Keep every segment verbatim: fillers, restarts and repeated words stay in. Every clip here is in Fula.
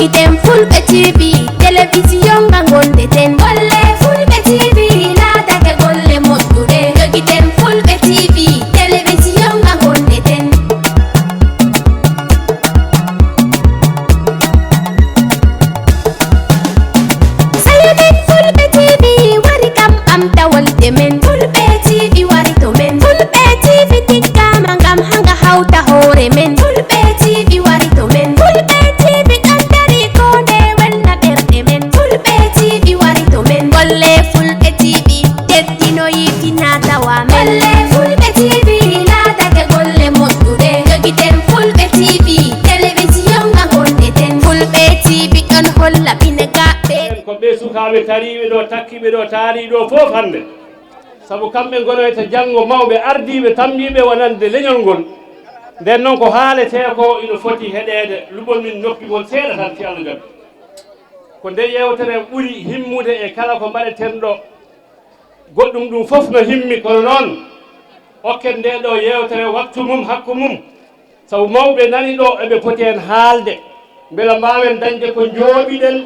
Iten Fulɓe T V, telewisiyon nga ngonɗeten. Golle Fulɓe T V, laatake golle moƴƴuɗe. Jogiten Fulɓe T V, telewisiyon nga ngonɗeten. Sayo men Fulɓe T V wari kam ɓamta wolde men. Fulɓe T V wari to men. Fulɓe T V tiggama ngam hanga hawta hoore men. Fulɓe T V wari to men. Fulɓe T V ɗon dari ko nde welna ɓerɗe men. Fulɓe T V wari to men. Golle Fulɓe T V teddinoyi fina tawa men. Golle Fulɓe T V laatake golle moƴƴuɗe. Jogiten Fulɓe T V, telewisiyon nga ngonɗeten. Fulɓe T V ɗon holla Pinegaɓe. Ko ɓe sukaaɓe tariiɓe ɗo, takkiiɓe ɗo, taariiɓe ɗo fof hannde. Sabu kamɓe ngonoyta janngo mawɓe ardiiɓe tambiiɓe wonande leñol ngol. Nden noon ko haaletee ko ina foti heɗeede, luɓon min noppi mon seeɗa tan, si Allah jaɓi. Ko nde yeewtere ɓuri himmude e kala ko mbaɗeten ɗo. Goɗɗum ɗum fof no himmi, kono noon okken nde ɗo yeewtere waktu mum, hakku mum. Sabu mawɓe nani ɗo, eɓe poti heen haalde, mbela mbaawen dañde ko njooɓiɗen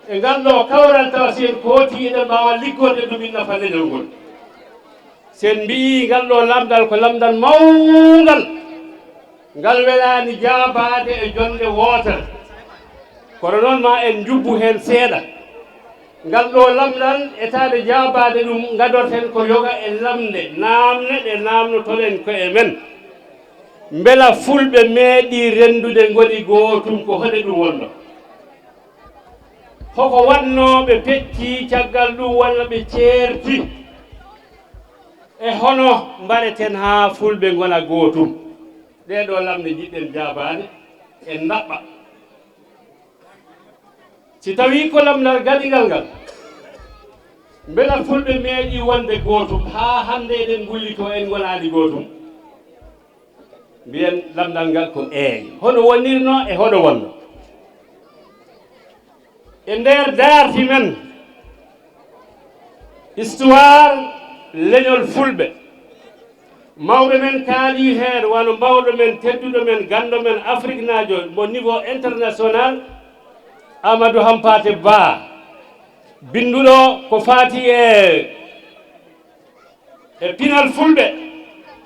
e ngal ɗo kawral, tawa si en kooti, eɗen mbaawa liggorde ɗum ina nafa leñol ngol. Si en mbiyi ngal ɗo lamndal ko lamndal mawngal, ngal welaani jaabaade e jonnde wootere, kono noon ma en njubbu heen seeɗa. Ngal ɗo lamndal etaade jaabaade ɗum, ngadorten ko yoga e lamnde, naamne ɗe naamnotoɗen ko e men. Mbela Fulɓe meeɗi renndude ngoni gootum, ko hode ɗum wonno? Hoko waɗnoo ɓe peccii caggal ɗum walla ɓe ceerti? E hono mbaɗeten haa Fulɓe ngona gootum? Ɗee ɗo lamnde njiɗɗen jaabaade, en ndaɓɓa. Si tawii ko lamndal gadigal ngal, mbela Fulɓe meeɗi wonde gootum haa hannde eɗen ngullitoo en ngonaani gootum? Mbiyen lamndal ngal ko eey. Hono wonirnoo e hono wonnoo? E nder daarti men, histoire leñol Fulɓe, mawɓe men kaalii heen, wano mawɗo men, tedduɗo men, ganndo men, Afriknaajo mo niveau international, Amadou Hampâté Bâ, binnduɗo ko faati e e pinal Fulɓe,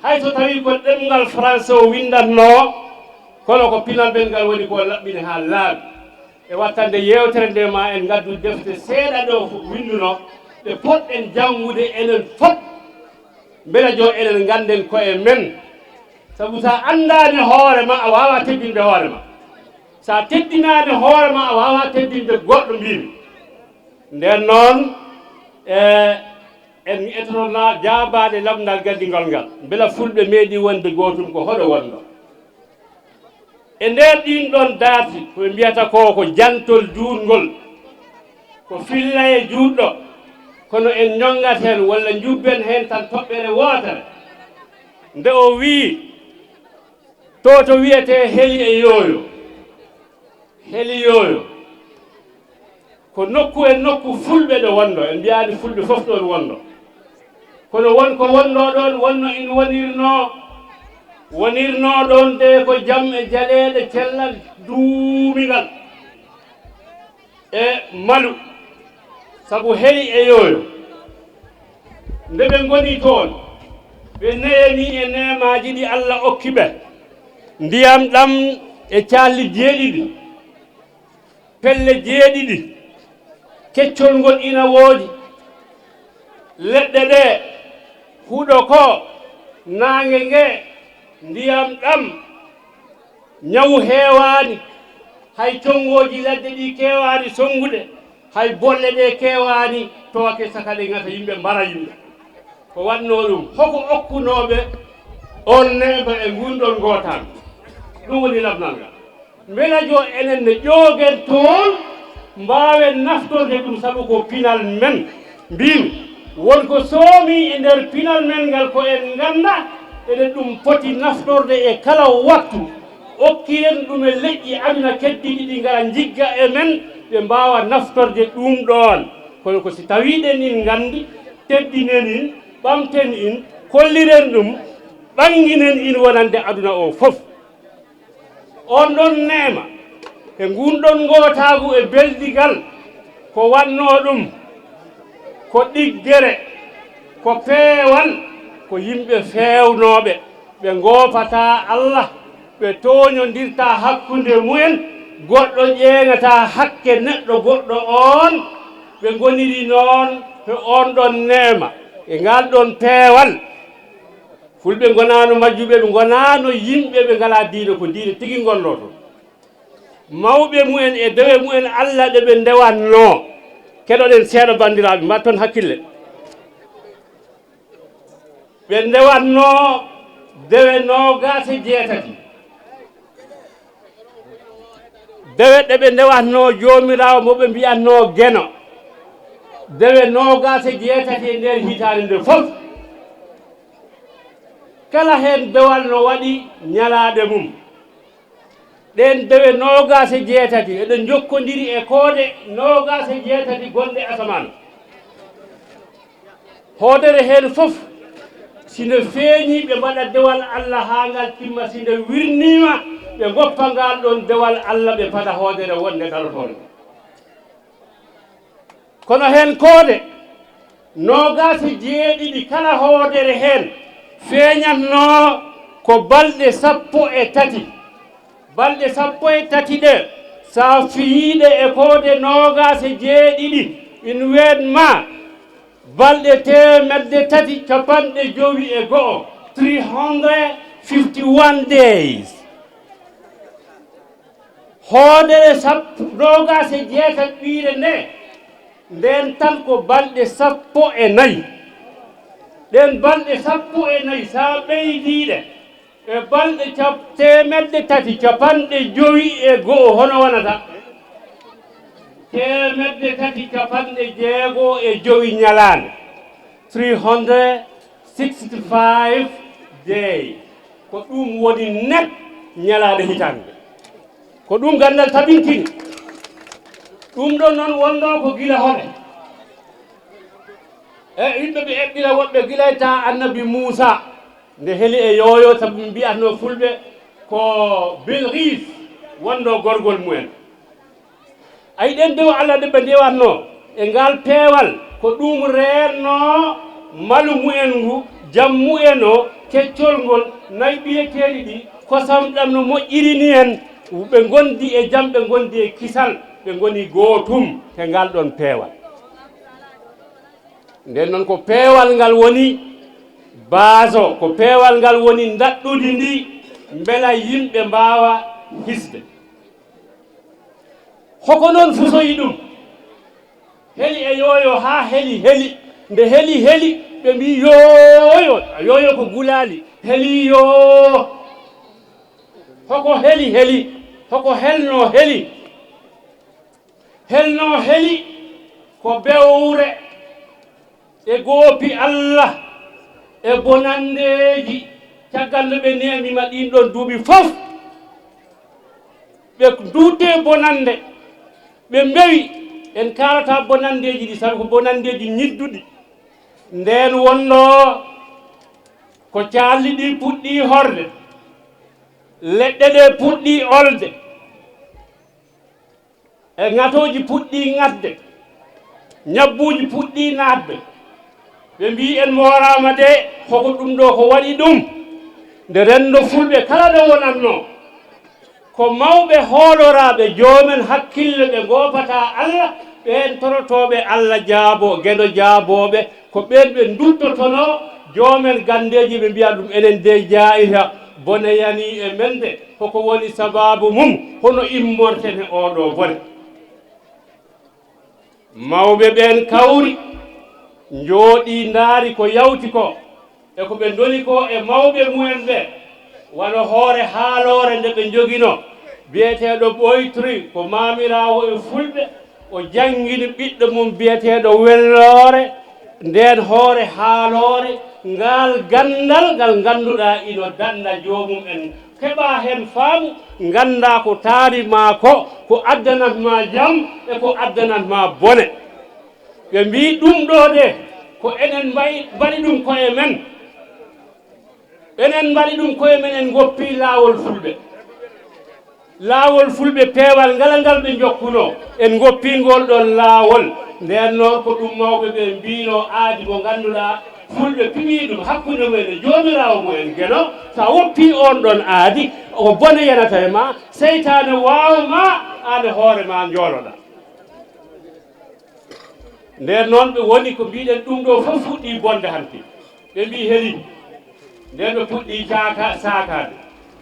hay so tawii ko ɗemngal Faranse o winndatnoo, kono ko pinal men ngal woni ko laɓɓini haa laaɓi. E wattande yeewtere nde, ma en ngaddu defte seeɗa ɗo winndunoo, ɗe potɗen janngude enen fof, mbela jo enen ngannden koye men. Sabu so a anndaani hoore ma, a waawaa teddinde hoore ma. So a teddinaani hoore ma, a waawaa teddinde goɗɗo, mbiimi. Nden noon, e, en etoto la-, jaabaade lamndal gaddingol ngal. Mbela Fulɓe meeɗi wonde gootum, ko hoɗo wonno? E nder ɗiin ɗoon daarti, ko ɓe mbiyata ko, ko jantol juutngol, ko fillaye juutɗo, kono en ñonngat heen walla njubben heen tan toɓɓere wootere. Nde o wii, to, to wiyetee Heli e Yooyo. Heli Yooyo ko nokku e nokku Fulɓe ɗo wonno, en mbiyaani Fulɓe fof ɗoon wonno. Kono won ko wonno ɗoon, wonno ina wonirnoo, wonirnoo ɗoon de ko jam e jaleeɗe cellal duumingal e malu, sabu Heli e Yooyo. Nde ɓe ngoni toon, ɓe neyanii e neemaaji ɗi Alla okki ɓe, ndiyam ɗam e calli jeeɗiɗi, pelle jeeɗiɗi, keccol ngol ina woodi, leɗɗe ɗe, huɗo ko, naange nge, ndiyam ɗam, ñawu heewaani, hay conngooji ladde ɗi keewaani sonngude, hay bolle ɗe keewaani tooke saka ɗe ngata yimɓe, mbara yimɓe. Ko waɗnoo ɗum? Hoko okkunooɓe on neema e ngun ɗon ngootaangu? Ɗum woni lamndal ngal. Mbela jo enen ne ƴoogen toon, mbaawen naftorde ɗum, sabu ko pinal men. Mbiimi, won ko soomi e nder pinal men ngal, ko en ngannda, eɗen ɗum poti naftorde e kala waktu. Okkiren ɗum e leƴƴi aduna keddiiɗi ɗi ngara njigga e men, ɓe mbaawa naftorde ɗum ɗoon. Kono ko si tawiiɗen in nganndi, teddinen in, ɓamten in, kolliren ɗum, ɓannginen in wonande aduna o fof. On ɗon neema, E ngun ɗon ngootaagu e beldigal, ko wannoo ɗum ko ɗiggere, ko peewal, ko yimɓe feewnooɓe, ɓe ngoopataa Allah, ɓe tooñondirtaa hakkunde mumen, goɗɗo ƴeeŋataa hakke neɗɗo goɗɗo oon, ɓe ngoniri noon he oon ɗon neema, e ngal ɗon peewal. Fulɓe ngonaano majjuɓe, ɓe ngonaano yimɓe ɓe ngalaa diine, ko diine tigi ngolloo toon. Mawɓe mumen e dewe mumen Allah ɗe ɓe ndewatnoo. Keɗoɗen seeɗa, banndiraaɓe, mbaɗ toon hakkille. Ɓe ndewatnoo dewe noogaas e jeetati. Dewe ɗe ɓe ndewatnoo Joomiraawo mo ɓe mbiyatnoo Geno. Dewe noogaas e jeetati e nder hitaande nde fof. Kala heen dewal no waɗi ñalaaɗe mum. Ɗeen dewe noogaas e jeetati eɗe njokkondiri e koode noogaas e jeetati gonɗe asamaan. Hoodere heen fof, si nde feeñii, ɓe mbaɗa dewal Allah haa ngal timma. Si nde wirniima, ɓe ngoppa ngal ɗoon dewal Allah, ɓe pada hoodere wonde darotoo nde. Kono heen koode noogaas e jeeɗiɗi kala hoodere heen feeñatnoo ko balɗe sappo e tati. Balɗe sappo e tati ɗe, so a fiyii ɗe e koode noogaas e jeeɗiɗi, ina ween ma balɗe teemedde tati capanɗe jowi e go'o, three hundred fifty-one days. Hoodere sappo, noogaas e jeetati ɓiire nde, ndeen tan ko balɗe sappo e nayi. Ɗeen balɗe sappo e nayi, so a ɓeydii ɗe e balɗe cap-, teemedde tati capanɗe jowi e go'o, hono wonata? Teemedde tati capanɗe jeego e jowi ñalaande, three hundred sixty-five day. Ko ɗum woni net ñalaaɗe hitaande. Ko ɗum ganndal tabintini. Ɗum ɗon noon wonno ko gila hore. E yimɓe ɓe eɓɓira woɓɓe gila e taa Annabi Muusa, nde heli e yooyo, sabu ɓe mbiyatno Fulɓe ko Bilqiis wonno gorgol mumen. Ay, ɗen dewe Allah ɗe ɓe ndewatno e ngal peewal, ko ɗum reenno malu mumen ngu, jam mumen o, keccol ngol, nayi ɓiyeteeɗi ɗi, kosam ɗam no moƴƴiri ni en, ɓe ngondi e jam, ɓe ngondi e kisal, ɓe ngoni gootum he ngal ɗon peewal. Nden noon ko peewal ngal woni base o, ko peewal ngal woni ndaɗɗudi ndi, mbela yimɓe mbaawa hisde. Hoko noon fusoyi ɗum? Heli e yooyo haa heli, heli. Nde heli, heli, ɓe mbii yooyo, yooyo ko gulaali. Heli yoo. Hoko heli, heli? Hoko helno heli? Helno heli ko bewre e goopi Allah e bonanndeeji, caggal nde ɓe neemima ɗin ɗon duuɓi fof. Ɓe duutte bonannde, ɓe mbewi, en kaalata bonanndeeji ɗi, sabu ko bonanndeeji ñidduɗi. Ndeen wonno ko caalli ɗi puɗɗi horde, leɗɗe ɗe puɗɗi olde, e ŋatooji puɗɗi ŋatde, ñabbuuji puɗɗi naatde. Ɓe mbii en mooraama de, hoko ɗum ɗo ko waɗi ɗum? Nde renndo Fulɓe kala ɗo wonatno, ko mawɓe hooloraaɓe, joomen hakkille ɓe ngoopata Allah, ɓeen torotooɓe Allah jaabo, Geno jaabooɓe, ko ɓeen ɓe nduttotono joomen ganndeeji, ɓe mbiya ɗum enen de jaayita, bone yanii e men de, hoko woni sabaabu mum, hono immorten he oo ɗoo bone? Mawɓe ɓeen kawri, njooɗii ndaari ko yawti ko, e ko ɓe ndoni ko e mawɓe mumen ɓe, wano hoore haaloore nde ɓe njogino, biyeteeɗo Ɓoytiri, ko maamiraawo e Fulɓe, o janngini ɓiɗɗo mum biyeteeɗo Welloore, ndeen hoore haaloore, ngaal ganndal ngal ngannduɗaa ino danda joomum en, keɓa heen faamu, ngannda ko taari ma ko, ko addanat ma jam e ko addanat ma bone. Ɓe mbii ɗum ɗo de, ko enen mbayi-, mbaɗi ɗum koye men. Enen mbaɗi ɗum koye men, en ngoppi laawol Fulɓe. Laawol fulɓe peewal ngal ngal ɓe njokkunoo, en ngoppii ngol ɗoon laawol. Ndeen noon ko ɗum mawɓe ɓe mbiinoo aadi mo ngannduɗaa fulɓe piɓii ɗum hakkunde mumen e joomiraawo mumen Geno. So a woppii oon ɗoon aadi, ko bone yanata e ma, seytaane waawa ma, aan e hoore ma njooloɗaa. Ndeen noon ɓe woni ko mbiɗen ɗum ɗo fof fuɗɗii bonde hanki. Ɓe mbii heli. Ndeen ɓe puɗɗii caaka saakaade.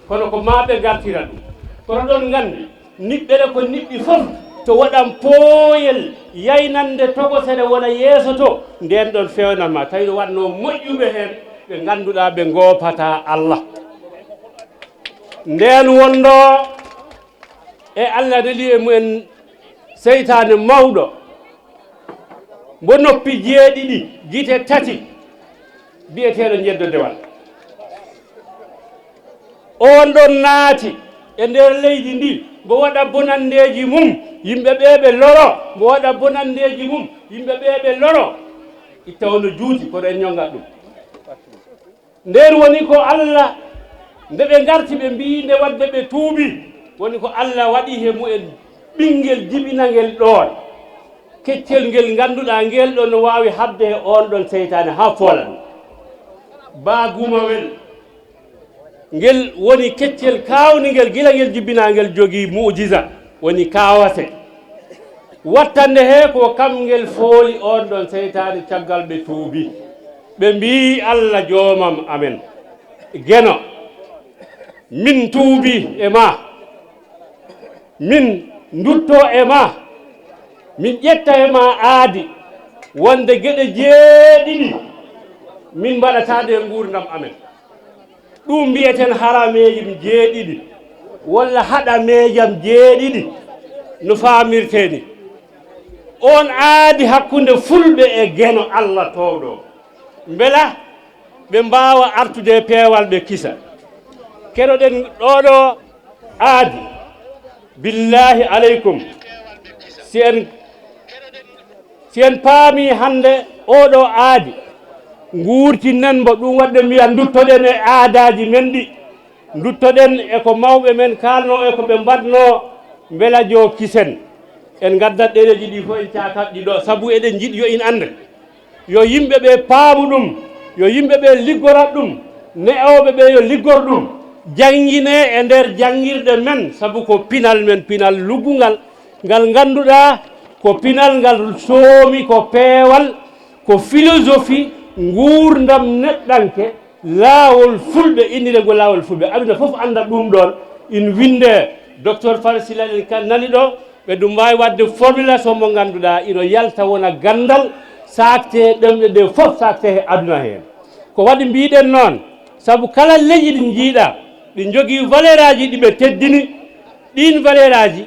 Kono ko maa ɓe ngartira ɗum. Kono ɗon nganndi, niɓɓere ko niɓɓi fof to waɗan pooyel yaynande togosere wona yeeso to, ndeen ɗon feewnan ma. Tawi no waɗnoo moƴƴuɓe heen ɓe ngannduɗaa ɓe ngoopataa Allah. Ndeen wondoo e Allah reli e mumen seytaane mawɗo, mbo noppi jeeɗiɗi, gite tati, biyeteeɗo Jeddo Dewal. Oon ɗon naati e nder leydi ndi, mbo waɗa bonanndeeji mum, yimɓe ɓee ɓe loro, mbo waɗa bonanndeeji mum, yimɓe ɓee ɓe loro. Itta wonno juuti, kono en ñongat ɗum. Ndeen woni ko Allah, nde ɓe ngarti ɓe mbiyi nde waɗde ɓe tuubi, woni ko Allah waɗi he mumen ɓinngel jibinangel ɗoon. Keccel ngel ngannduɗaa ngel ɗoon no waawi haɓde he oon ɗoon seytaane haa foola ɗum. Baa gumawel, ngel woni keccel kaawningel gila ngel jibinaa ngel jogii mu'jiza, woni kaawase. Wattande he ko kam ngel fooli oon ɗoon seytaane caggal ɓe tuubi. Ɓe mbii, "Allah joomam amen, Geno, min tuubi e ma, min ndutto e ma, min ƴetta e ma aadi wonde geɗe jeeɗiɗi min mbaɗata ɗe nguurndam amen." Ɗum mbiyaten harameeji jeeɗiɗi, walla haɗameejam jeeɗiɗi, no faamirtee ni. Oon aadi hakkunde fulɓe e Geno Allah toowɗo. Mbela ɓe mbaawa artude e peewal ɓe kisa. Keɗoɗen ɗoo ɗoo aadi. Billaahi aleykum, si en, si en paamii hannde oo ɗoo aadi, nguurtinen mbo, ɗum waɗde mbiya nduttoɗen e aadaaji men ɗi, nduttoɗen e ko mawɓe men kaalnoo e ko ɓe mbaɗnoo, mbela jo kisen. En ngaddat ɗereeji ɗi fof en caakat ɗi ɗo, sabu eɗen njiɗi yo en annde. Yo yimɓe ɓe paamu ɗum, yo yimɓe ɓe liggorat ɗum, ne'ooɓe ɓe yo liggor ɗum, janngine e nder janngirɗe men, sabu ko pinal men, pinal luggungal, ngal ngannduɗaa ko pinal ngal soomi ko peewal, ko philosophie nguurndam neɗɗanke, laawol fulɓe, inniree ngo laawol fulɓe. Aduna fof annda ɗum ɗoon, in winde, Docteur Farid Sylla en kan nani ɗo, ɓe ɗum waawi waɗde formulation mo ngannduɗaa ino yalta wona ganndal, saakte ɗemɗe ɗe fof, saakte he aduna heen. Ko waɗi mbiɗen noon, sabu kala leƴƴi ɗi njiiɗa, ɗi njogii valeur aji ɗi ɓe teddini, ɗiin valeur aji,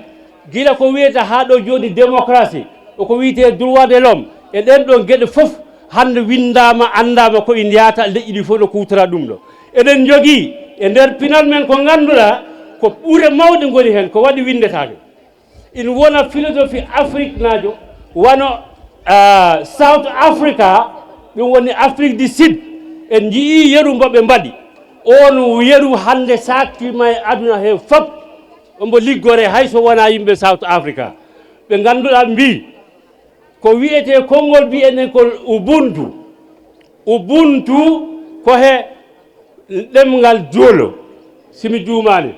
gila ko wiyata haa ɗo jooni démocratie, ko wiyetee droit de l'homme, e ɗeen ɗoon geɗe fof, hannde winndaama, anndaama ko ina yahta, leƴƴi ɗi fof no kuwtora ɗum ɗo. Eɗen njogii e nder pinal men ko ngannduɗaa ko ɓure mawɗe ngoni heen, ko waɗi winndetaake. Ina wona philosophie afriknaajo, wano, ah, South Africa, ɗum woni Afrique du Sud. En njiyii yeru mbo ɓe mbaɗi. Oon yeru hannde saaktiima e aduna he fof, ombo liggoree hay so wonaa yimɓe South Africa. Ɓe ngannduɗaa mbii ko wiyetee konngol mbiyen ko Ubuntu. Ubuntu ko he ɗemngal Joolo, si mi juumaani.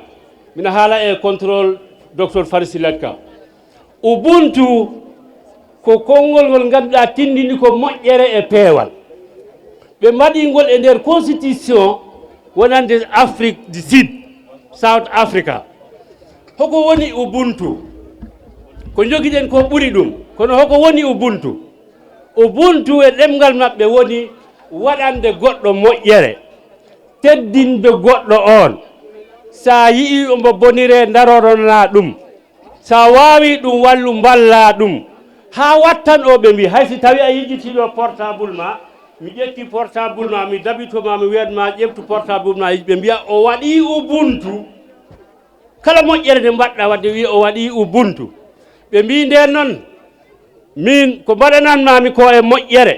Mina haala e contrôle Docteur Farid Sylla ka. Ubuntu ko konngol ngol ngannduɗaa tinndini ko moƴƴere e peewal. Ɓe mbaɗi ngol e nder constitution wonande Afrique du Sud, South Africa. Hoko woni Ubuntu? Ko njogiɗen ko ɓuri ɗum. Kono hoko woni Ubuntu? Ubuntu e ɗemngal maɓɓe woni waɗande goɗɗo moƴƴere, teddinde goɗɗo oon. So a yi'ii ombo boniree, ndaroronaa ɗum. So a waawii ɗum wallu, mballaa ɗum. Haa wattan o ɓe mbii, hay si tawii a yejjitii ɗo portable ma, mi ƴetti portable ma, mi dabito ma, mi wiyat ma ƴeftu portable ma, ɓe mbiya o waɗii Ubuntu. Kala moƴƴere nde mbaɗɗa waɗde wiya o waɗii Ubuntu. Ɓe mbii ndeen noon, miin ko mbaɗananmaami ko e moƴƴere.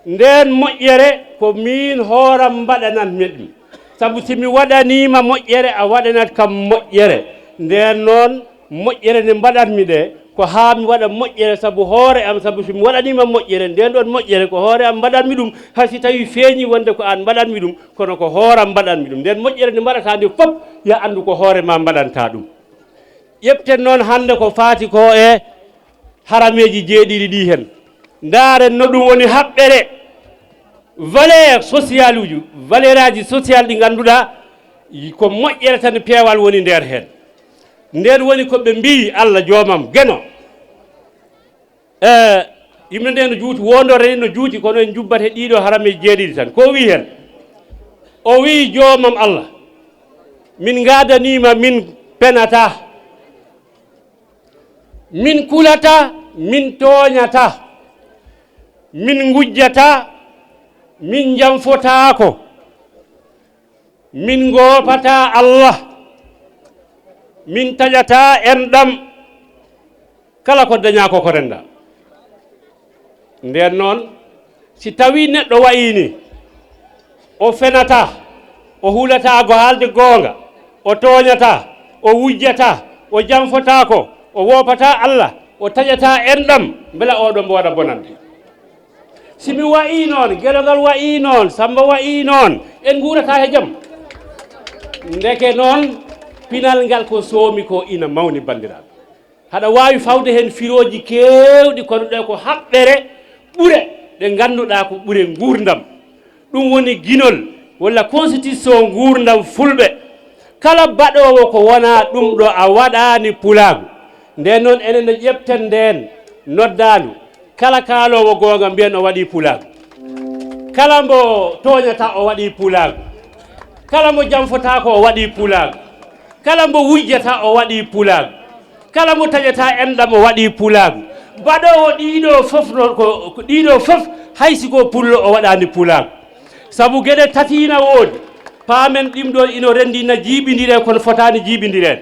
Ndeen moƴƴere ko miin hooram mbaɗananmi ɗum. Sabu si mi waɗaniima moƴƴere, a waɗanat kam moƴƴere. Ndeen noon, moƴƴere nde mbaɗatmi ɗe, ko haa mi waɗa moƴƴere sabu hoore am, sabu so mi waɗaniima moƴƴere, ndeen ɗoon moƴƴere ko hoore am mbaɗatmi ɗum, hay si tawii feeñii wonde ko aan mbaɗatmi ɗum, kono ko hooram mbaɗatmi ɗum. Ndeen moƴƴere nde mbaɗataa nde fof, yo a anndu ko hoore ma mbaɗantaa ɗum. Ƴeɓten noon hannde ko faati ko e harameeji jeeɗiɗi ɗi heen. Ndaaren no ɗum woni haɓɓere valeur social uji, valeur aji social ɗi ngannduɗaa ko moƴƴere tan peewal woni nder heen. Ndeen woni ko ɓe mbiyi Allah joomam geno. E yimɓe nde no juuti, wondore no juuti, kono en jubbate ɗiɗo harameeji jeeɗiɗi tan. Ko o wi heen? O wi joomam Allah, min ngadaniima, min penata, min kulata, min tooñata, min ngujjata, min jamfotaako, min ngoopata Allah, min taƴata enɗam, kala ko dañaa ko ko renda. Ndeen noon, si tawii neɗɗo wayii ni, o fenataa, o hulataa go haalde goonga, o tooñataa, o wujjataa, o jamfotaako, o woopataa Allah, o taƴataa enɗam, mbela oɗo mbo waɗa bonande? Si mi wayii noon, gelongal wayii noon, Sammba wayii noon, en nguurataa he jam. Ndeke noon, pinal ngal ko soomi ko ina mawni, banndiraaɓe. Haɗa waawi fawde heen firooji keewɗi, kono ɗe ko haɓɓere ɓure ɗe ngannduɗaa ko ɓure nguurndam. Ɗum woni ginol walla constitution nguurndam fulɓe. Kala baɗoowo ko wonaa ɗum ɗo a waɗaani pulaagu. Ndeen noon enen no ƴeɓten ndeen noddaandu. Kala kaaloowo goonga mbiyen o waɗii pulaagu. Kala mbo tooñata o waɗii pulaagu. Kala mbo jamfotaako o waɗii pulaagu. Kala mbo wujjata o waɗii pulaagu. Kala mo taƴata enɗam o waɗii pulaagu. Baɗoowo ɗiɗo fof noon ko, ko ɗiɗo fof hay si ko pullo o waɗaani pulaagu. Sabu geɗe tati ina woodi. Paamen ɗim ɗo ino renndi na jiiɓindire kono fotaani jiiɓindireede.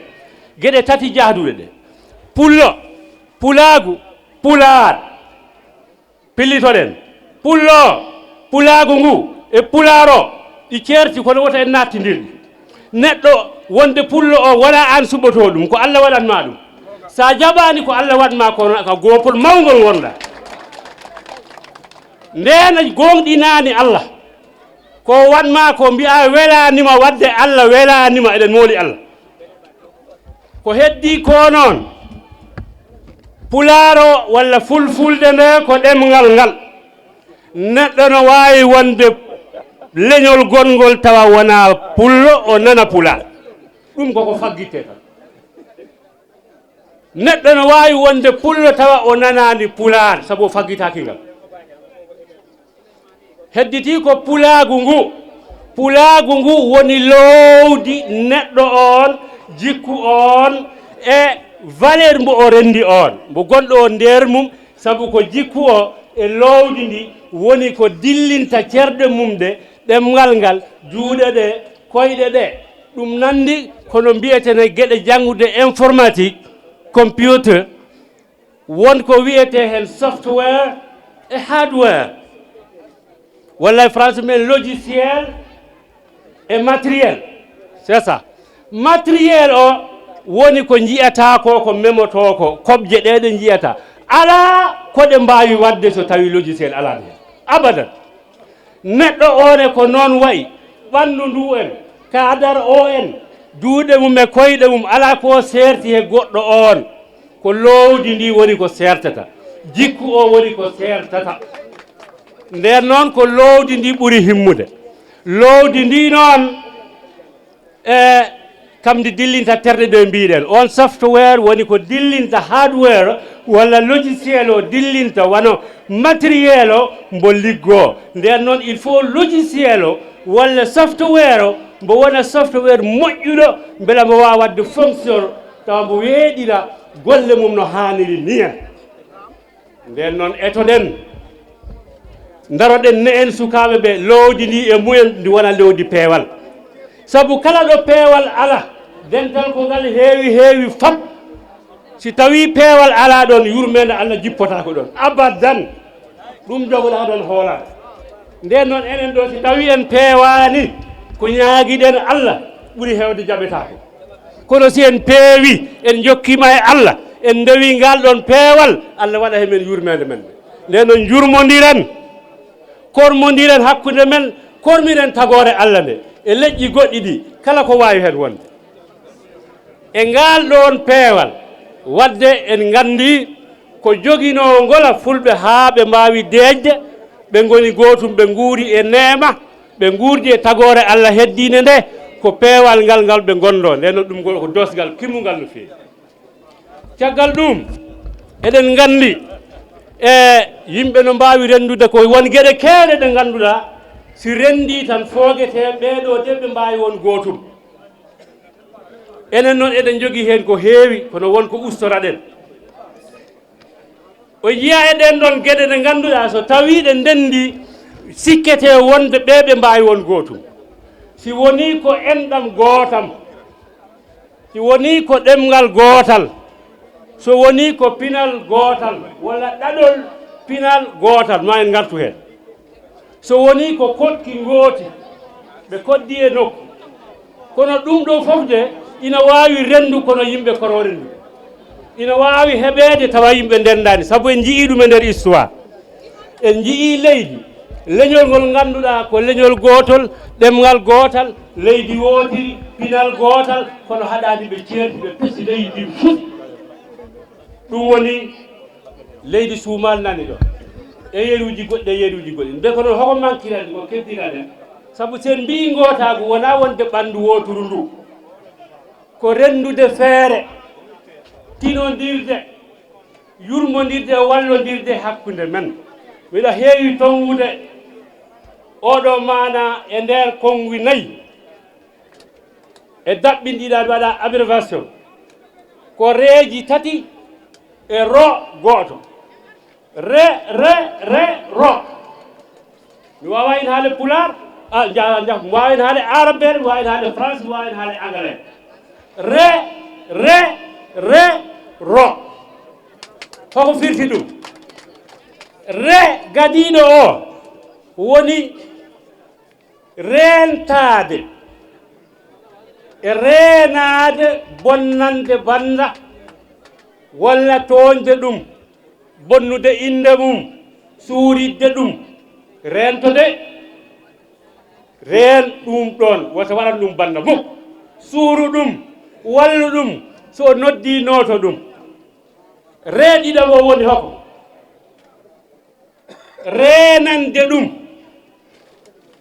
Geɗe tati jahduɗe ɗe. Pullo, pulaagu, pulaar. Pillitoɗen. Pullo, pulaagu ngu e pulaar o ɗi ceerti kono wota en naattindir ɗi. Neɗɗo wonde pullo o wonaa aan suɓotoo ɗum, ko Allah waɗatma ɗum. So a jaɓaani ko Allah waɗma kono ka goopol mawngol ngonɗa. Ndeen a gooŋɗinaani Allah. Ko waɗma ko mbiyaa welaanima waɗde Allah welaanima, eɗen mooli Allah. Ko heddii ko noon, pulaar o walla fulfulde nde ko ɗemngal ngal. Neɗɗo no waawi wonde leñol gonngol tawa wonaa pullo, o nana pulaar. Ɗum koko faggitte tan. Neɗɗo no waawi wonde pullo tawa o nanaani pulaar sabu o faggitaaki ngal. Hedditii ko pulaagu ngu. Pulaagu ngu woni loowdi neɗɗo oon, jikku oon e valeur mbo o renndi oon, mbo gonɗo o nder mum, sabu ko jikku o e loowdi ndi woni ko dillinta cerɗe mum ɗe, ɗemngal ngal, juuɗe ɗe, koyɗe ɗe. Ɗum nanndi kono mbiyetene geɗe janngude informatique, computer, won ko wiyetee heen software e hardware. Walla e français men logiciel e matériel. C'est ça. Matériel o woni ko njiyataa ko, ko memotoo ko, kobje ɗe ɗe njiyataa. Alaa ko ɗe mbaawi waɗde so tawii logiciel alaa heen. Abadan. Neɗɗo oon e ko noon wayi, ɓanndu ndu en, kaadar o en, juuɗe mum e koyɗe mum, alaa ko seerti he goɗɗo oon. Ko loowdi ndi woni ko seertata. Jikku o woni ko seertata. Ndeen noon ko loowdi ndi ɓuri himmude. Loowdi ndi noon, e kam ndi dillinta terɗe ɗe mbiɗen. On software woni ko dillinta hardware walla logiciel o dillinta wano matériel o mbo liggoo. Ndeen noon il faut logiciel o walla software o mbo wona software moƴƴuɗo mbela mbo waawa waɗde fonction tawa mbo weeɗira golle mum no haaniri ni en. Ndeen noon etoɗen, ndaroɗen ne en sukaaɓe ɓe, loowdi ndi e mumen ndi wona loowdi peewal. Sabu kala ɗo peewal ala, dental ko ngal heewi heewi fat. Si tawii peewal alaa ɗoon, yurmeende Allah jippotaako ɗoon. Abadan. Ɗum jogoɗaa ɗoon hoolaaka. Ndeen noon enen ɗo si tawii en peewaani, ko ñaagiɗen Allah ɓuri heewde jaɓetaako. Kono si en peewi, en njokkiima e Allah, en ndewi ngal ɗon peewal, Allah waɗa he men yurmeende men. Ndeen noon, njurmondiren, kormondiren hakkunde men, kormiren tagoore Allah nde e leƴƴi goɗɗi ɗi, kala ko waawi heen wonde. E ngal ɗoon peewal, waɗde en nganndi ko joginoo ngola Fulɓe haa ɓe mbaawi deeƴde, ɓe ngoni gootum, ɓe nguuri e neema, ɓe nguurdi e tagoore Allah heddiinde nde, ko peewal ngal ngal ɓe ngonndoo. Ndeen noon ɗum ngol ko doosgal kimmungal no feewi. Caggal ɗum, eɗen nganndi e yimɓe no mbaawi renndude ko won geɗe keewɗe ɗe ngannduɗaa, si renndii tan foogetee ɓee ɗoo de ɓe mbaawi won gootum. Enen noon eɗen njogii heen ko heewi, kono won ko ustoraɗen. O yiya e ɗeen ɗoon geɗe ɗe ngannduɗaa so tawii ɗe ndenndii, sikketee wonde ɓee ɓe mbaawi won gootum. Si wonii ko enɗam gootam, si wonii ko ɗemngal gootal, so wonii ko pinal gootal, walla ɗaɗol pinal gootal, ma en ngartu heen. So wonii ko koɗki ngooti, ɓe koɗdi e nokku. Kono ɗum ɗo fof de, ina waawi renndu kono yimɓe koroo renndu. Ina waawi heɓeede tawa yimɓe ndenndaani, sabu en njiyii ɗum e nder histoire. En njiyii leydi, leñol ngol ngannduɗaa ko leñol gootol, ɗemngal gootal, leydi wootiri, pinal gootal, kono haɗaani ɓe ceerti, ɓe pesi leydi ndin fof. Ɗum woni leydi suumaali nani ɗo. E yeruuji goɗɗi, e yeruuji goɗɗi. Nde kono hoko mankirani, ko keddiraɗen. Sabu sen mbiyi ngootaagu wonaa wonde ɓanndu wooturu ndu. Ko renndude feere, tinondirde, yurmondirde e wallondirde hakkunde men. Miɗo heewi tongude oɗo maana e nder konngi nayi. E daɓɓinɗiɗa mi waɗa abbréviation. Ko reeji tati e ro gooto. Re, re, re, ro. Mi waawa en haale pulaar, ah, ja, ja, mi waawa en haale aarabeere, mi waawa en haale français, mi waawa en haale anglais. Re, re, re, ro. Hoko firti ɗum? Re gadiiɗo o woni reentaade e reenaade bonnande bannda walla tooñde ɗum, bonnude innde mum, suuridde ɗum, reentode, reen ɗum ɗoon, wota waɗan ɗum bannda mum, suuru ɗum, wallu ɗum, so o noddii nooto ɗum. Reen ɗiɗo o woni hoko? Reenande ɗum.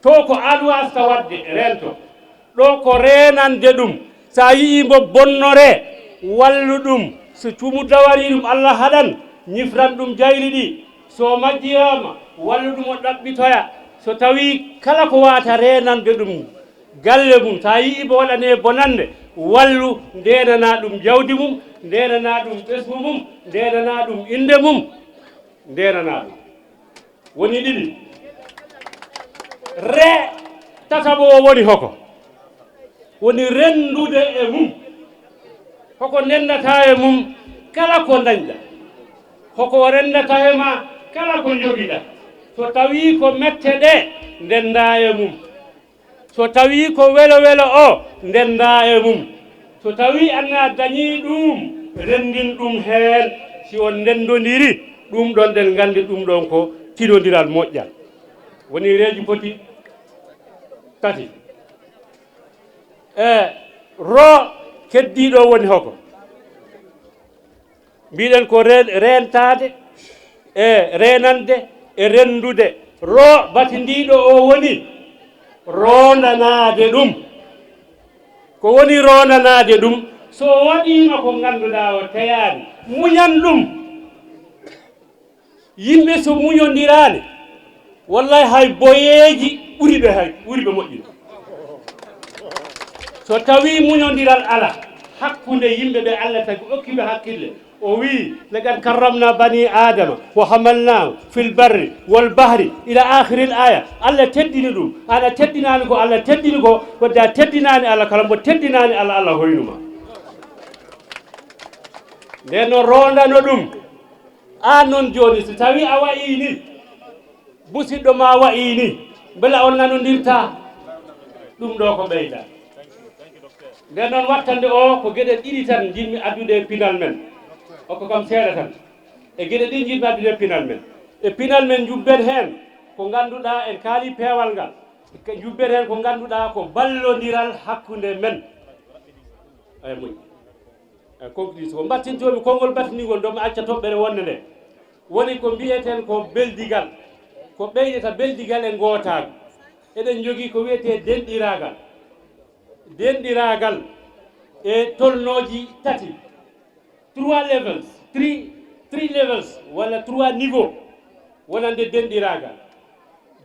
To ko an wasta waɗde, reento. Ɗo ko reenande ɗum. So a yii mbo bonnoree, wallu ɗum. So cumu dawari ɗum, Allah haɗan, ñifran ɗum jayri ɗi. So majjiraama, wallu ɗum o ɗaɓɓitoya. So tawii kala ko waata reenande ɗum galle mum, so a yii mbo waɗanee bonannde, wallu, ndeenanaa ɗum jawdi mum, ndeenanaa ɗum ɓesngu mum, ndeenanaa ɗum innde mum. Ndeenanaa ɗum. Woni ɗiɗi. Re tataɓo o woni hoko? Woni renndude e mum. Hoko ndenndataa e mum kala ko ndañɗaa? Hoko renndata e maa kala ko njogiɗaa? So tawii ko mette ɗe, ndenndaa e mum. So tawii ko welo welo o, ndenndaa e mum. So tawii aan a dañii ɗum, renndin ɗum heen. Si on ndenndondiri, ɗum ɗoon ɗen nganndi ɗum ɗoon ko tinondiral moƴƴal. Woni reeji poti tati. E ro keddiiɗo woni hoko? Mbiɗen ko reen-, reentaade e reenande e renndude. Ro batindiiɗo o woni roondanaade ɗum. Ko woni roondanaade ɗum? So o waɗiima ko ngannduɗaa o teyaani, muñan ɗum. Yimɓe so muñondiraani, wallahi hay boyeeji ɓuri ɓe hay, ɓuri ɓe moƴƴude. So tawii muñondiral alaa hakkunde yimɓe ɓe Allah tagi, okki ɓe hakkille, o wii, "Laqad karramna bani Adama wa hamalnahum fil barri wal bahri," ila akhiril aya. Allah teddini ɗum. Aan a teddinaani ko Allah teddini ko, wadde a teddinaani Allah, kala mbo teddinaani Allah, Allah hoynuma. Nden noon, roondano ɗum. Aan noon jooni, so tawii a wa'ii ni, musiɗɗo ma wa'ii ni, mbela on nanondirtaa? Ɗum ɗo ko ɓeyda. Nden noon, wattande o ko geɗe ɗiɗi tan njiɗmi addude e pinal men. Okko kam seeɗa tan. E geɗe ɗiɗi njiɗmi addude e pinal men. E pinal men, njubben heen ko ngannduɗaa en kaali peewal ngal. Njubben heen ko ngannduɗaa ko ballondiral hakkunde men. Ay moƴƴi. E conclusion, ko mbattintoomi konngol battiningol ɗo, mi acca toɓɓere wonde nde. Woni ko mbiyeten ko beldigal. Ko ɓeydata beldigal e ngootaagu. Eɗen njogii ko wiyetee denɗiraagal. Denɗiraagal e tolnooji tati, trois levels, three, three levels, walla trois niveaux wonande denɗiraagal.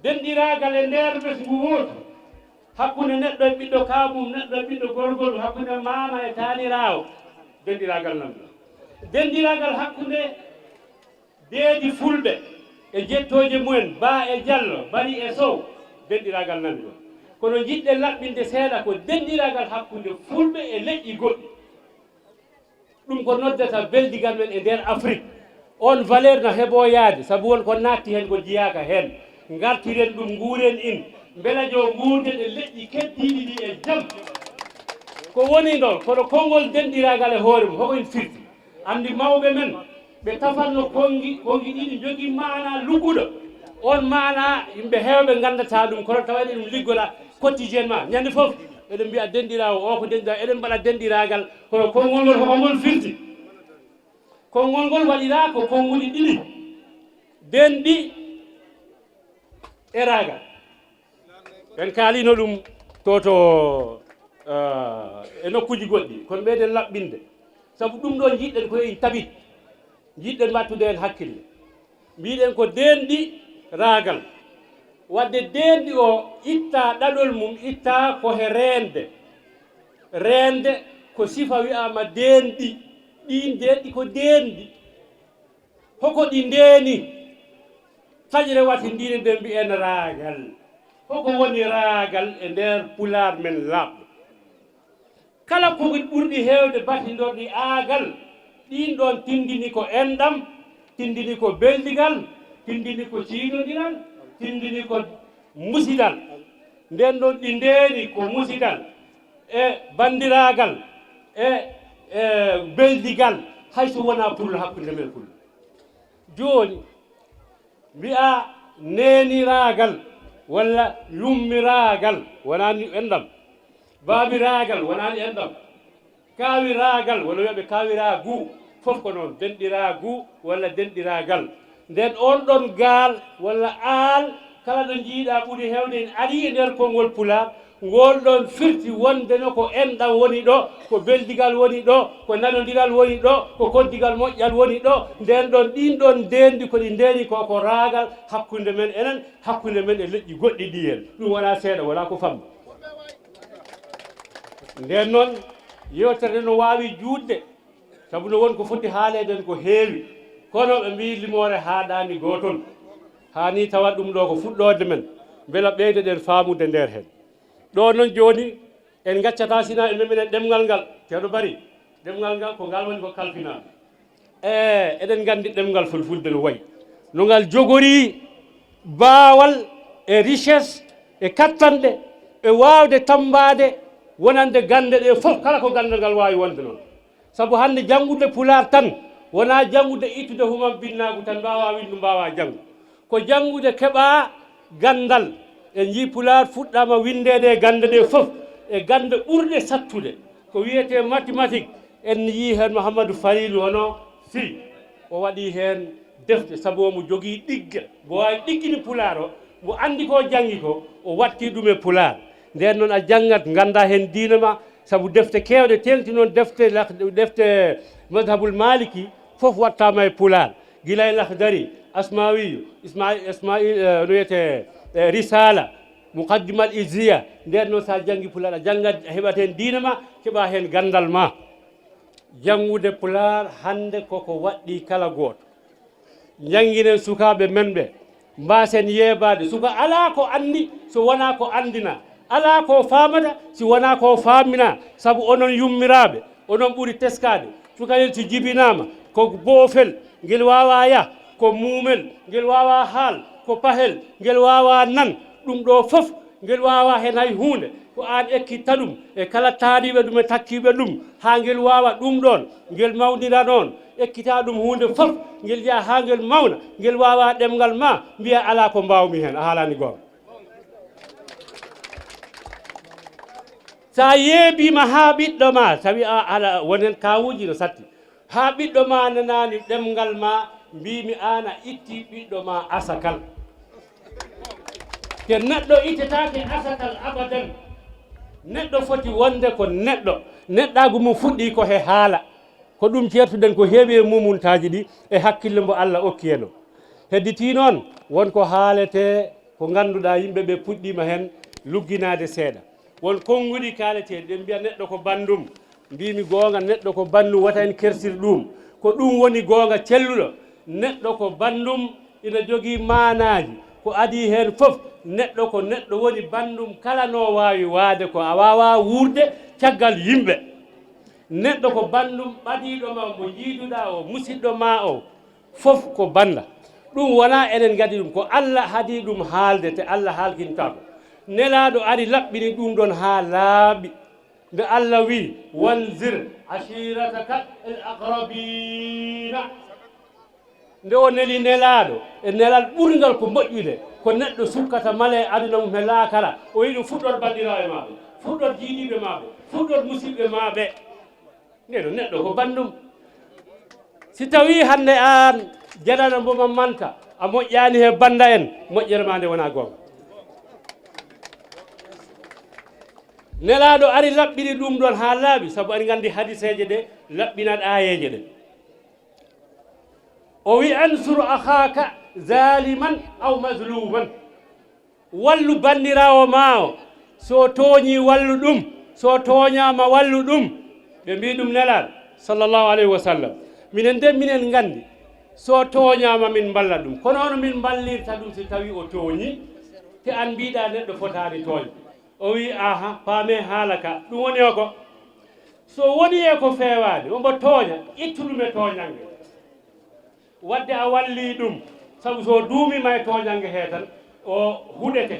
Denɗiraagal e nder ɓesngu wootu, hakkunde neɗɗo e ɓiɗɗo kaabum, neɗɗo e ɓiɗɗo gorgol, hakkunde maama e taaniraawo, denɗiraagal nan ɗon. Denɗiraagal hakkunde deedi fulɓe e jettooje mumen, Ba e Jallo, Bari e Sow, denɗiraagal nan ɗon. Kono njiɗɗen laɓɓinde seeɗa ko denɗiraagal hakkunde fulɓe e leƴƴi goɗɗi. Ɗum ko noddata beldigal men e nder Afrik. On valeur no heɓoyaade, sabu won ko naatti heen ko jiyaaka heen. Ngartiren ɗum, nguuren in. Mbela jo nguurden e leƴƴi keddiiɗi ɗi e jam. Ko woni ɗon, kono konngol denɗiraagal e hoore mum, hoko en firti? Anndi mawɓe men, ɓe tafatno konngi, konngi ɗiɗi njogii maanaa lugguɗo. On maanaa yimɓe heewɓe nganndataa ɗum, kono tawani ɗum liggoɗaa quotidiennement. Ñande fof, eɗen mbiya denɗiraawo o ko denɗiraawo, eɗen mbaɗa denɗiraagal, kono konngol ngol hoko ngol firti? Konngol ngol waɗiraa ko konnguɗi ɗiɗi, denɗi e raagal. En kaalino ɗum to, to, eh, e nokkuuji goɗɗi, kono ɓeyden laɓɓinde. Sabu ɗum ɗo njiɗɗen ko en tabit, njiɗɗen wattude heen hakkille. Mbiɗen ko denɗi raagal. Wadde denɗi o itta ɗaɗol mum, itta ko he reende. Reende ko sifa wi'aama denɗi. Ɗiin denɗi ko denɗi. Hoko ɗi ndeeni? Taƴre watindiire nde mbi'en raagal. Hoko woni raagal e nder pulaar men laaɓɗo? Kala ko ɓurɗi heewde batindorɗi aagal, ɗiin ɗoon tindini ko enɗam, tindini ko beldigal, tindini ko ciynodiral, tindini ko musidal. Ndeen ɗoon ɗi ndeeni ko musidal e banndiraagal e, e beldigal, hay so wonaa pullo hakkunde men pullo. Jooni, mbi'a neeniraagal walla yummiraagal, wonaani enɗam. Baabiraagal, wonaani enɗam. Kaawiraagal, wona wi'aɓe kaawiraagu, fof ko noon, denɗiraagu walla denɗiraagal. Nden oon ɗoon gaal walla aal, kala ɗo njiiɗaa ɓuri heewde ene arii e nder konngol pulaar, ngool ɗoon firti wonde no ko enɗam woni ɗo, ko beldigal woni ɗo, ko nanondiral woni ɗo, ko koddigal moƴƴal woni ɗo. Nden ɗoon, ɗiin ɗoon ndeendi ko ɗi ndeeni ko, ko raagal hakkunde men enen, hakkunde men e leƴƴi goɗɗi ɗi en. Ɗum wonaa seeɗa, wonaa ko famɗi. Nden noon, yeewtere no waawi juutde, sabu no won ko foti haaleede en ko heewi. Kono ɓe mbiyi limoore haaɗaani gootol. Haani tawa ɗum ɗo ko fuɗɗoode men, mbela ɓeydoɗen faamude nder heen. Ɗo noon jooni, en ngaccataa sina e meminen ɗemngal ngal, ceerno Bari, ɗemngal ngal ko ngal woni ko kalfinaaɗo. E, eɗen nganndi ɗemngal fulfulde no wayi, no ngal jogorii baawal e richesse e kattanɗe e waawde tammbaade wonande gannde ɗe fof, kala ko ganndal ngal waawi wonde noon. Sabu hannde janngude pulaar tan wonaa janngude ittude humam binnaagu tan, mbaawaa winndu, mbaawaa janngu. Ko janngude keɓaa ganndal. En njii pulaar fuɗɗaama winndeede e gannde ɗe fof, e gannde ɓurɗe sattude. Ko wiyetee mathématique, en njii heen Mouhamadou Falilou hono Sy. O waɗii heen defte, sabu omo jogii ɗigga. Mbo waawi ɗiggini pulaar o, mbo anndi ko janngi ko, o waɗti ɗum e pulaar. Ndeen noon a janngat, nganndaa heen diina ma, sabu defte keewɗe teeŋti noon, defte lah-, defte madhabul maliki, fof waɗtaama e pulaar. Gila e Lahdari, Asmawiyu, Isma-, Ismail, eh, no wiyetee, eh, Risala, Muqaddimal Izziya. Ndeen noon so a janngi pulaar, a janngat, a heɓat heen diina ma, keɓa heen ganndal ma. Janngude pulaar hannde koko waɗɗii kala gooto. Njannginen sukaaɓe men ɓe, mbaasen yeebaade. Suka alaa ko anndi so wonaa ko anndinaa, alaa ko faamata si wonaa ko faaminaa. Sabu onon yummiraaɓe, onon ɓuri teskaade. Cukayel so jibinaama, ko boofel, ngel waawaa yah, ko muumel, ngel waawaa haal, ko pahel, ngel waawaa nan. Ɗum ɗo fof Ngel waawaa heen hay huunde, ko aan ekkitta ɗum, e kala taariiɓe ɗum e takkiiɓe ɗum, haa ngel waawa ɗum ɗoon, ngel mawnira noon, ekkitaa ɗum huunde fof, ngel yaha haa ngel mawna, ngel waawaa ɗemngal ma, mbiya alaa ko mbaawmi heen, a haalaani goonga. So a yeebiima haa ɓiɗɗo ma, tawi a ala, won heen kaawuuji no satti, haa ɓiɗɗo ma nanaani ɗemngal ma, mbiimi aan a ittii ɓiɗɗo ma asakal. Te neɗɗo ittetaake asakal abadan. Neɗɗo foti wonde ko neɗɗo. Neɗɗaagu mum fuɗɗii ko he haala. Ko ɗum ceertuɗen ko heewi e mumuntaaji ɗi e hakkille mbo Allah okki en o. Hedditii noon, won ko haaletee ko ngannduɗaa yimɓe ɓe puɗɗiima heen lugginaade seeɗa. Won konnguɗi kaaleteeɗi, ɗen mbiya neɗɗo ko banndum. Mbiimi goonga, neɗɗo ko banndum, wota en kersir ɗum. Ko ɗum woni goonga celluɗo. Neɗɗo ko banndum, ina jogii maanaaji. Ko adii heen fof, neɗɗo ko neɗɗo woni banndum, kala no waawi waade ko a waawaa wuurde caggal yimɓe. Neɗɗo ko banndum ɓadiiɗo ma mo njiiduɗaa o, musiɗɗo ma o, fof ko bannda. Ɗum wonaa enen ngadi ɗum, ko Allah haɗi ɗum haalde, te Allah haalkintaako. Nelaaɗo ari laɓɓini ɗum ɗon haa laaɓi. Nde Allah wi, "Wanzir ashirataka al-aqrabina." Nde o neli Nelaaɗo, e nelal ɓurngal ko moƴƴude, ko neɗɗo sukkata mala e aduna mum e laakara, o yiɗi fuɗɗor banndiraaɓe maa ɓe, fuɗɗor jiidiiɓe maa ɓe, fuɗɗor musiɓɓe maa ɓe. Nde ɗo neɗɗo ko banndum. Si tawii hannde aan janano mbo mammanta, a moƴƴaani he bannda en, moƴƴere maa nde wonaa goonga. Nelaaɗo ari laɓɓini ɗum ɗon haa laaɓi, sabu aɗa nganndi hadiseeje ɗe laɓɓinat aayeeje ɗe. O wi, "Ansur akhaaka zaliman aw mazluman." Wallu banndiraawo maa o, so tooñii, wallu ɗum, so tooñaama, wallu ɗum. Ɓe mbii ɗum Nelaaɗo, sallallahu alayhi wa sallam. Minen de, minen nganndi, so tooñaama, min mballa ɗum. Kono hono min mballirta ɗum si tawii o tooñii? Te aan mbiiɗaa neɗɗo fotaani tooñde. O wii, "Aha, paamee haala ka. Ɗum woni o ko, so wonii e ko feewaani, omo tooña, ittu ɗum e tooñannge." Wadde a wallii ɗum, sabu so duumiima e tooñannge hee tan, o huɗete.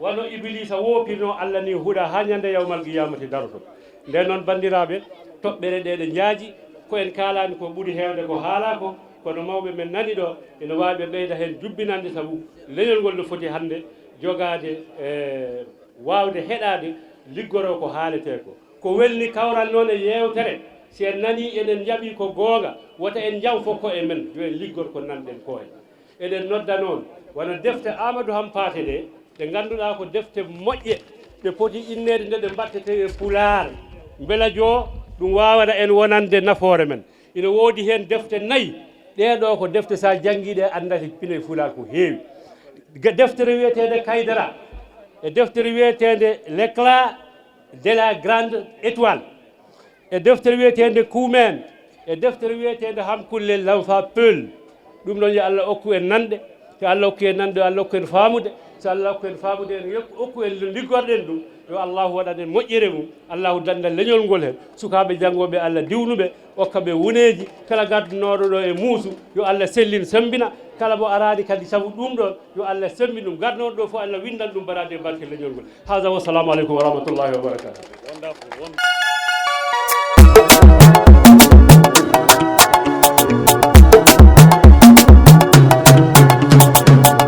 Wano Ibiliisa woopirnoo Allah ni huɗa haa ñande yawmal qiyaamati daroto. Nden noon, banndiraaɓe, toɓɓere ɗe ɗe njaaji, ko en kaalaani ko ɓuri heewde ko haalaa ko, kono mawɓe men nani ɗo, ina waawi ɓe ɓeyda heen jubbinande, sabu leñol ngol no foti hannde jogaade, e, waawde heɗaade, liggoroo ko haaletee ko. Ko welni kawral noon e yeewtere, si en nanii eɗen njaɓi ko goonga, wota en njanfo koye men, yo en liggor ko nanɗen ko en. Eɗen nodda noon, wano defte Aamadu Hampaate ɗe, ɗe ngannduɗaa ko defte moƴƴe, ɗe poti inneede nde ɗe mbaɗtetee e Pulaar. Mbela joo ɗum waawana en wonande nafoore men. Ina woodi heen defte nayi. Ɗee ɗoo ko defte, so a janngii ɗe, a anndat e pine Pulaar ko heewi. Ge-, deftere wiyeteende Kaydara, e deftere wiyeteende L'éclat de la grande étoile, e deftere wiyeteende Kuumeen, e deftere wiyeteende Hamkulle, L'enfant Peul. Ɗum ɗoon, yo Allah okku en nanɗe. So Allah okku en nanɗe, yo Allah okku en faamude. So Allah okku en faamude, en yokku, okku en liggorɗen ɗum. Yo Allahu waɗan en moƴƴere mum. Allahu dannda leñol ngol heen. Sukaaɓe janngooɓe, Allah diwnu ɓe, okka ɓe wuneeji. Kala gardinooɗo ɗo e muusu, yo Allah sellin, semmbina. Kala mo araani kadi sabu ɗum ɗoon, yo Allah semmbin ɗum. Gardinooɗo ɗo fof, Allah winndan ɗum baraaji e barke leñol ngol. Haaza, wassalamu aleykum wa rahmatullahi wa barakatuh.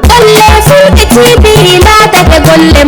Golle Fulɓe T V laatake golle